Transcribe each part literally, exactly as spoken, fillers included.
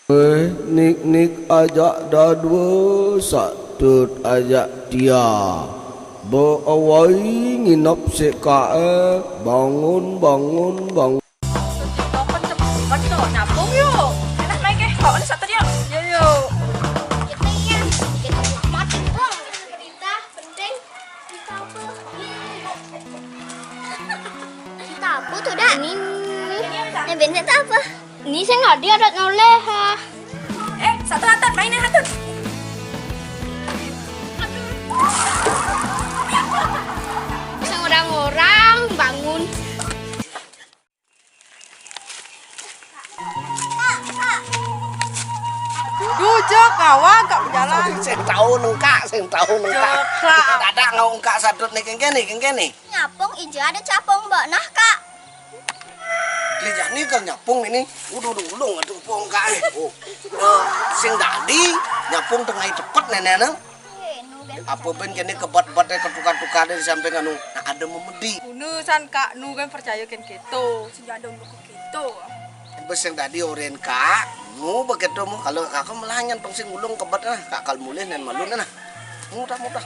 Wéh, nik-nik ajak dadua, satut ajak tia. Ba awai nginep sik kaé, bangun, bangun, bangun. Kok nyapung yuk. Enak main ke, kok ini satu dia. Yuk, yuk. Kita yang bikin mati doang. Berita penting. Berita apa? Berita apa tuh, Dak? Ini, ini, ini berita apa? Ni sing adi adat noleh, ha. Eh, satu hatut, main hatut. Sing orang-orang bangun. Duh, Jok, ngawang kak berjalan. Sing tahu nengkak, sing tahu nengkak. Jok, Kak. Dadak ngau engkak satut nih, kengke nih, kengke nih. Nyapung ija ada capung mbak nah, Kak. Lih, jani kan nyapung ini. Udah, udah, ulung, aduh, pong, Kak, eh. Oh. Sing dadi, nyapung tengah cepet, nenek, nang. Iya, nu ben apa percaya ben kene gitu. Kebat-bat, eh, ketukar-tukar dari samping anu. Nah, ada memedi. Unu san, Kak, nu ben percaya ken keto. Sing ada unu kok keto. Bes yang dadi oren, Kak. Nu begitu mu, kalau Kakak melanyan peng sing ulung kebat, nah. Kak, kalau mulih nen malu, nah. Mudah-mudah.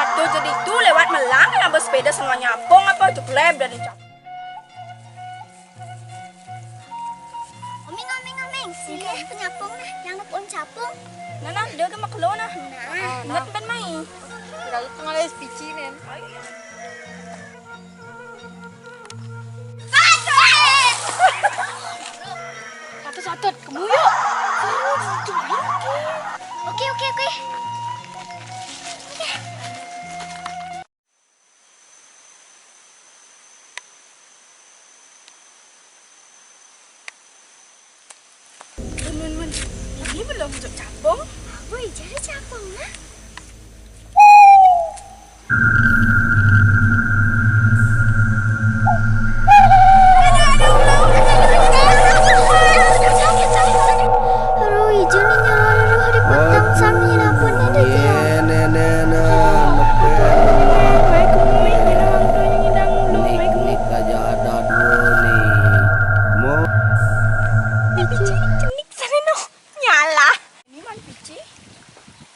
Aduh, jadi itu lewat melang, yang bersepeda sama nyapung apa itu, pleb, dan dicap. Oming, oming, oming, sini penyapung nah, yang nepun capung. Nah, nah, dia ke makelo nah. Nah. Ah, ingat nah. Ben mai. Kalau tengah les pici nen. Satut, satut, kamu yuk. Oke, oke, oke. Men, men, men. Ini belum masuk capung. Woi, jadi capung lah. Aduh, ijo nih nyala, aduh, hari petang sami lapun ada dia. Iya, nenek, nah, lepek. Baik, kumi, ngidang, ngidang, ngidang, ngidang, nik, nik aja ada dua nih. Mau. Cenik, cenik, sana noh. Nyala. Ini man pici.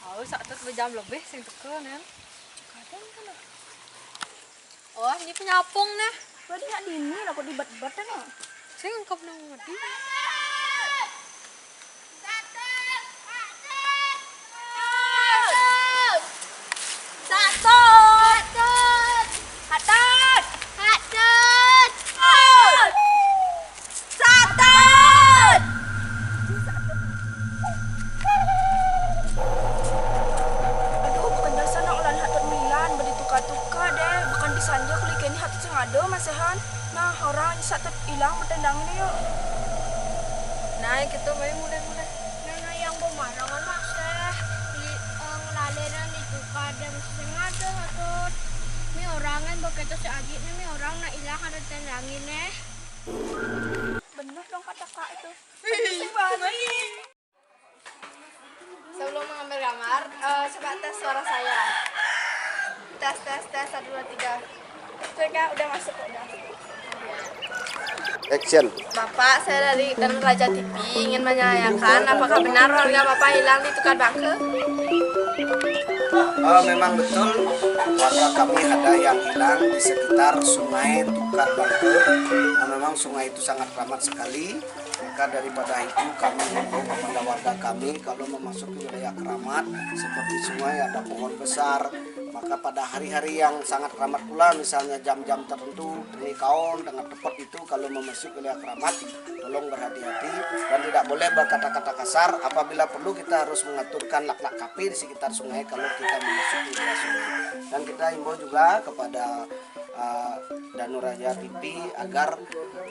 Au, satut bejam lebih sing teka, nen. Kadang kan. Oh, ini penyapung, nah. Berarti nak dini lah, kok dibat-bat, nah. Sing engkep nang mati. Satut. Satut. Hatut. Hatut. Satut. Aduh, bukan dasar nak ulan hatut milan, badi tukar-tukar deh. Bukan disanja kali kene hatut sing ada, masehan. Nah, orang satut ilang bertendang ini yuk. Nah, kita main mulai-mulai. Nah, nah, yang pemarangan masih di, eh, ngelalenan ditukar dan sengaja hatut. Mi orangan begitu si Ajit ni, mi orang nak ilang ada tendangin eh. Bener dong kata kak itu. Sebelum mengambil gambar, eh, coba tes suara saya. Tes, tes, tes, satu, dua, tiga. Cek, Kak, udah masuk kok, udah. Action. Bapak, saya dari Danu Raja T V ingin menanyakan apakah benar warga Bapak hilang di tukar bangke? Eh, memang betul, warga kami ada yang hilang di sekitar Sungai Tukar Bangke. Nah, memang sungai itu sangat keramat sekali. Maka daripada itu kami himbau kepada warga kami, kalau memasuki wilayah keramat seperti sungai ada pohon besar, maka pada hari-hari yang sangat keramat pula, misalnya jam-jam tertentu, ini kaon tengah tepat itu, kalau memasuki wilayah keramat, tolong berhati-hati dan tidak boleh berkata-kata kasar. Apabila perlu, kita harus mengaturkan laklak kape di sekitar sungai kalau kita memasuki wilayah sungai. Dan kita himbau juga kepada, eh, Danu Raja T V agar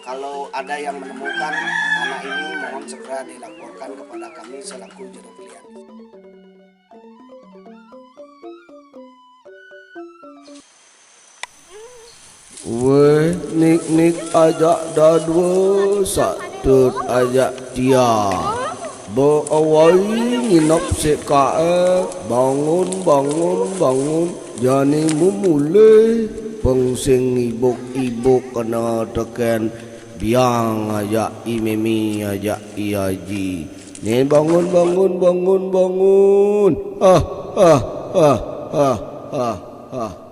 kalau ada yang menemukan anak ini, mohon segera dilaporkan kepada kami selaku juru pilihan. Wéh, nik-nik ajak dadua, satut ajak tia. Ba awai nginep sik kaé, bangun, bangun, bangun. Jani mumulih pang sing ibuk-ibuk kena teken biang ajak i Mimi ajak i Aji. Ni bangun, bangun, bangun, bangun. Ah, ah, ah, ah, ah, ah.